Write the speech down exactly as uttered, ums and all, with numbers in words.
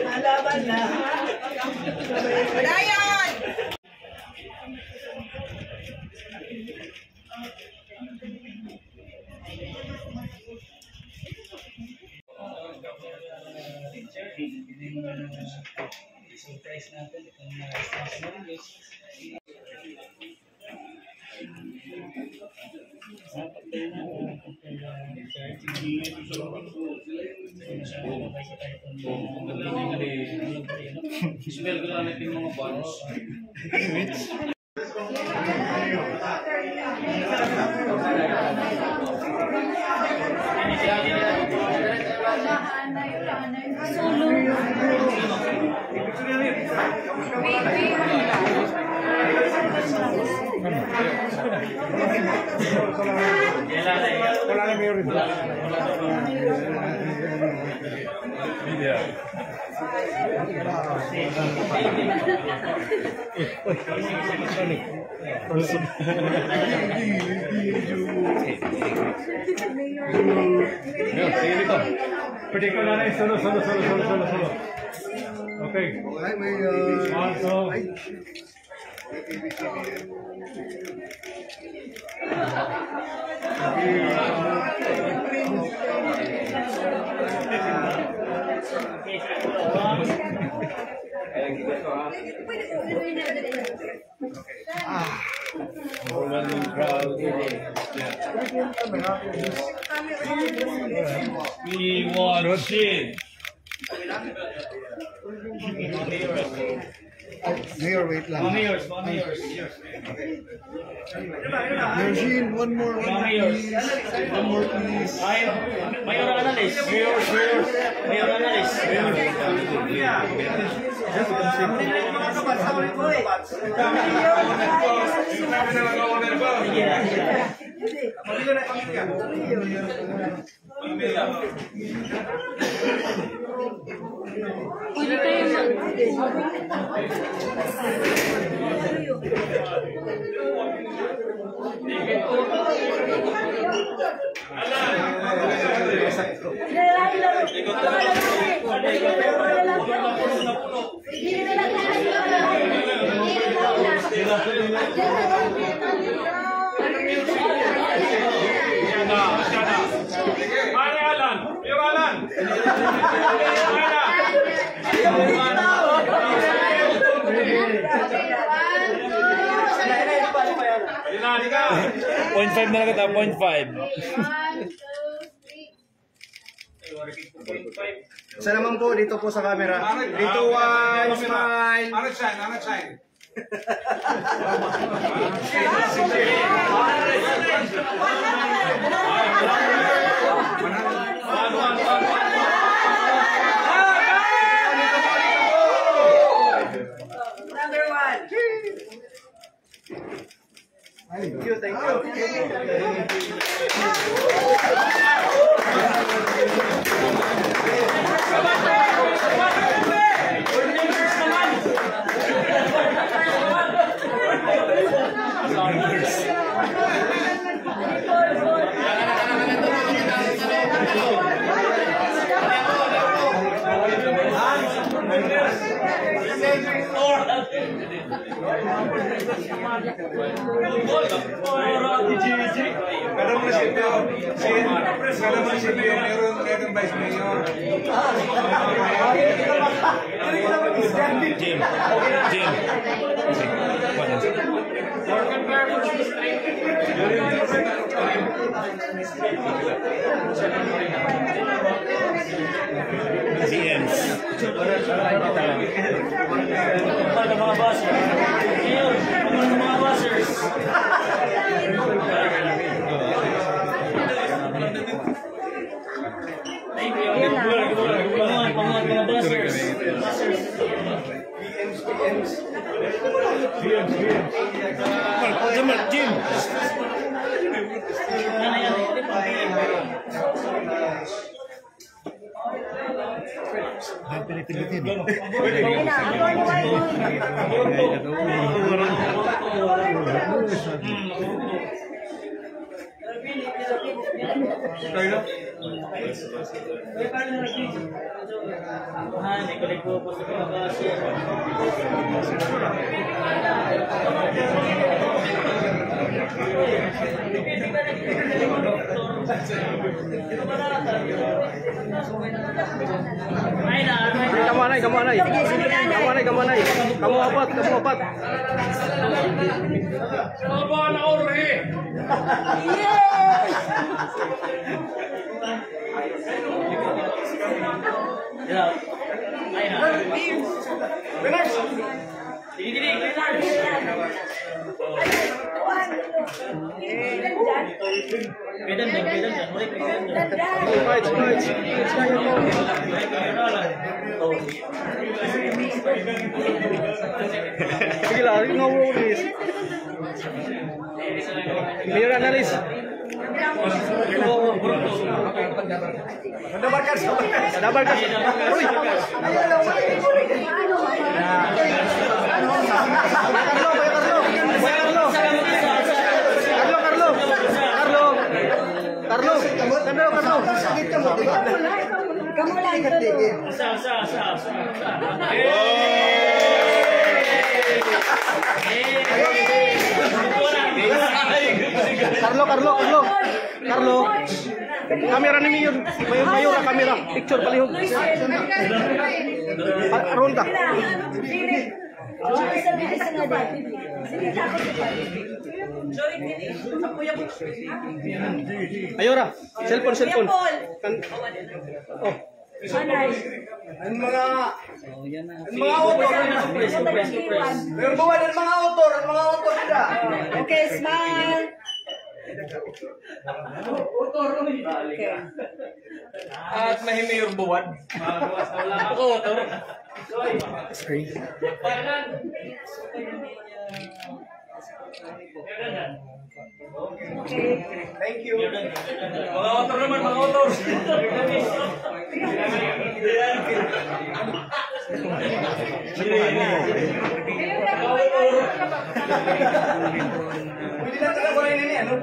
Malaban na. Padayon! Smell ko na natin mga buns. Pwede ko na rin. Solo, solo, solo. Okay. Ay, may, uh, one, two. Ah. We want it. Mayor, wait lang. Mga mayors, mga mayors. Eugene, one more, one more, please. One more, please. Ay, Mayor Analis. Mayors, mayors. Mayor Analis. Mayors. Pwede kayo mag- Pare Alan, Pare Alan. Point five na lang kita, point five. Isa naman po, dito po sa camera. Dito, one, smile. Ano, shine? Ano, shine? Number one. Thank you, thank you. Kada munisipyo, si, kada munisipyo, meron, meron vice mayor. Jim. Jim. P Ms. Mga buzzer. Mga buzzer. Mga, mga, mga buzzers. Buzzers. P Ms, P Ms. P Ms, P Ms. Jamal, Jim. Ay, pinipindutin. Kaya? Kamo anay, kamo anay. Kamo anay, kamo anay. Kamo apat, kamo apat. Sige la, no worries. Mayor Annalise. Nabarkas. Nabarkas. Uy. Carlo, Kuya Carlo. Kuya Carlo. Carlo, Carlo. Carlo. Carlo. Carlo, Carlo. Kamo lang, kamo lang. Carlo, Carlo, Carlo. Carlo. Camera ni Mayor. Mayor, Mayor, ah, camera. Picture, palihog. Pa-, roll ta. Ayora, cellphone, cellphone. Kan-, oh. An mga, an mga author. Mayor Buwad, an mga author, an mga author sila. Okay, smile. Okay. At may Mayor Buwad. Ako, author. Screen. Thank you. Mga author naman, mga author. Pwede na talaga rin ini, ano?